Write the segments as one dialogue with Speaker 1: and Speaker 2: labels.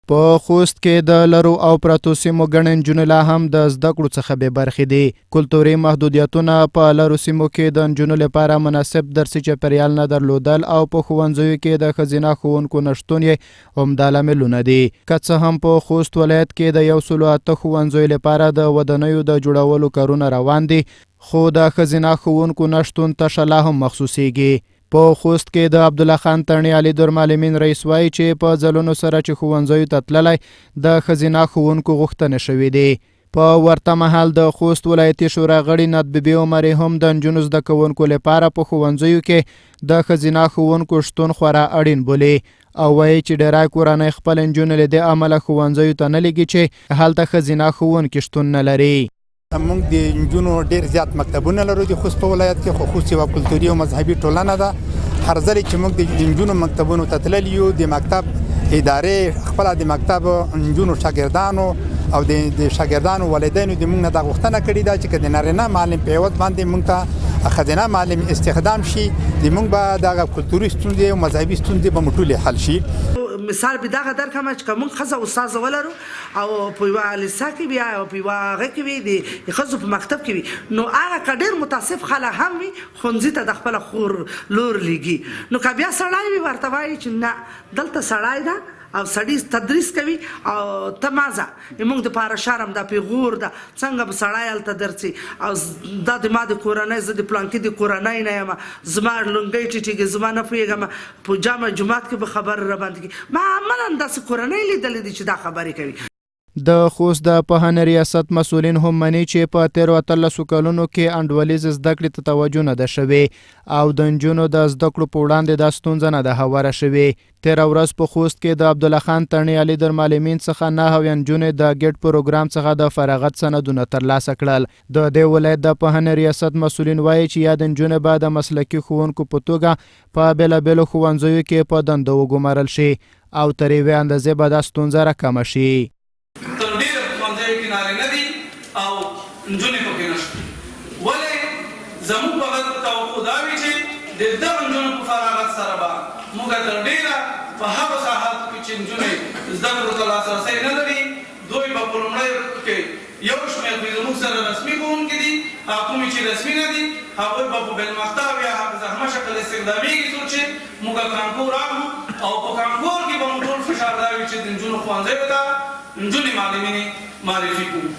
Speaker 1: په خوست کې د لرو او پرتو سیمو ګڼې نجونې لا هم د زده کړو څخه بې برخې دي. کلتوري محدودیتونه، په لرو سیمو کې د نجونو لپاره مناسب درسي چاپېریال نه درلودل او په ښوونځیو کې د ښځینه ښوونکو نشتون یې عمده لاملونه دي. که څه هم په خوست ولایت کې د 108 ښوونځیو لپاره د ودانیو د جوړولو کارونه روان دي، خو د ښځینه ښوونکو نشتون تشه لا هم محسوسېږي. په خوست کې د عبدالله خان تڼي عالي درمعلمین رئیس وایي چې په ځلونو سره چې ښوونځیو ته تللی د ښځینه ښوونکو غوښتنې شوې دي. په ورته مهال د خوست ولایتي شورا غړي نت بي بي عمري هم د نجونو زده کوونکو لپاره په ښوونځیو کې د ښځینه ښوونکو شتون خورا اړین بولي او وایي چې ډیری کورنۍ خپلې نجونې له دې امله ښوونځیو ته نه لیږي چې هلته ښځینه ښوونکي شتون نه لري.
Speaker 2: موږ د نجونو ډیر زیات مکتبونه لرو د خوست په ولایت کې، خو خوست یوه کلتوري او مذهبي ټولنه ده. هر ځل چې موږ د نجونو مکتبونو ته تللي یو، د مکتب ادارې خپله د مکتب نجونو شاګردانو او د شاګردانو والدینو د موږ نه دا غوښتنه کړې ده چې که د نارینه معلم په عوض باندې موږ ته ښځینه معلم استخدام شي، د موږ به دغه کلتوري ستونزې او مذهبي ستونزې به مو ټولې حل شي.
Speaker 3: مثال به دغه درکړم چې که موږ ښځه استاد ولرو او په یوه لیسه کې وي او په یوه هغه کې وي، د ښځو په مکتب کې وي، نو هغه که ډېر متاسف خلک هم وي، ښونځي ته د خپله خور لور لیږي. نو که بیا سړی وي، ورته وایي چې نه، دلته سړی ده او سړي تدریس کوي او ته مه ځه، زموږ دپاره شرم ده، پیغور ده، څنګه به سړی هلته درځي او دا د ما د کورنۍ، زه د پلانکي د کورنۍ نه یم، زما لونګۍ ټیټیږي، زما نه پوهېږم په جامع جومات کې به خبرې راباندې کوي. ما عملاً داسې کورنۍ لیدلې دي چې دا خبرې کوي.
Speaker 1: د خوست د پوهنې ریاست مسؤلین هم مني چې په تېرو اتلسو کلونو کې انډولیزې زده کړې ته توجه نه ده شوې او د نجونو د زده کړو په وړاندې دا ستونزه نه ده هواره شوې. تېره ورځ په خوست کې د عبدالله خان تڼي عالي درمعلمین څخه 79 نجونې د ګډ پروګرام څخه د فراغت سندونه ترلاسه کړل. د دې ولایت د پوهنې ریاست مسؤلین وايي چې یادې نجونې به د مسلکي ښوونکو په توګه په بېلابېلو ښوونځیو کې په دندو وګمارل شي او تر یوې اندازې به دا ستونزه راکمه شي.
Speaker 4: تر ډېره په ښوونځیو کې نارینه دي او نجونې پکې نشته، ولې زموږ به توقع دا وي چې د دغه نجونو په فراغت سره به موږ تر ډېره په هغو ساحاتو کې چې نجونې زده کړو ته لاسرسی نه لري، دوی به په لومړیو کې یو شمېر خو یې زموږ سره رسمي ښوونکي دي او کومې چې رسمي نه دي هغوی به په بالمقطع او یا هم زحمه شکل استخدامېږي، څو چې موږ کانکور اخلو او په کانکور کې به مو ټول فشار دا وي چې د نجونو ښوونځیو ته نجونې معلمینې معرفي کړو.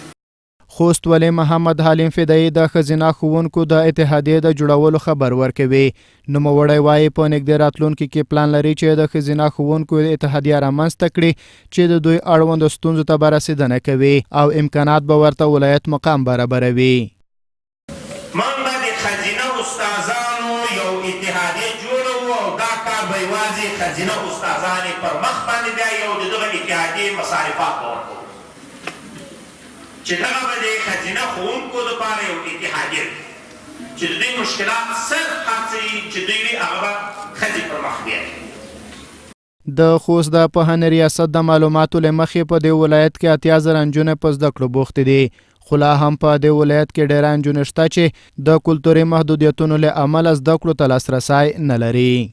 Speaker 1: خوست والي محمد حلیم فدايي د ښځینه ښوونکو د اتحادیې د جوړولو خبر ورکوي. نوموړی وايي، په نږدې راتلونکي کې پلان لري چې د ښځینه ښوونکو اتحادیه رامنځته کړي چې د دوی اړوندو ستونزو ته به رسېدنه کوي او امکانات به ورته ولایت مقام برابروي.
Speaker 5: موږ به د ښځینه استادانو یو اتحادیه جوړه وو او دا کار به یوازې ښځینه استادانې پر مخ باندې بیایي او د دغه اتحادیې مصارفات به ورکوو چې دغه به د ښځینه ښوونکو لپاره یو اتحادیه وي چې د دوی مشکلات صرف هر څه چې دوی وي هغه به ښځې پر مخ بیایي.
Speaker 1: د خوست د پوهنې ریاست د معلوماتو له مخې په دې ولایت کې 80,000 نجونې په زده کړو بوختې دي، خو لا هم په دې ولایت کې ډېری نجونې شته چې د کلتوري محدودیتونو له امله زده کړو ته لاسرسی نه لري.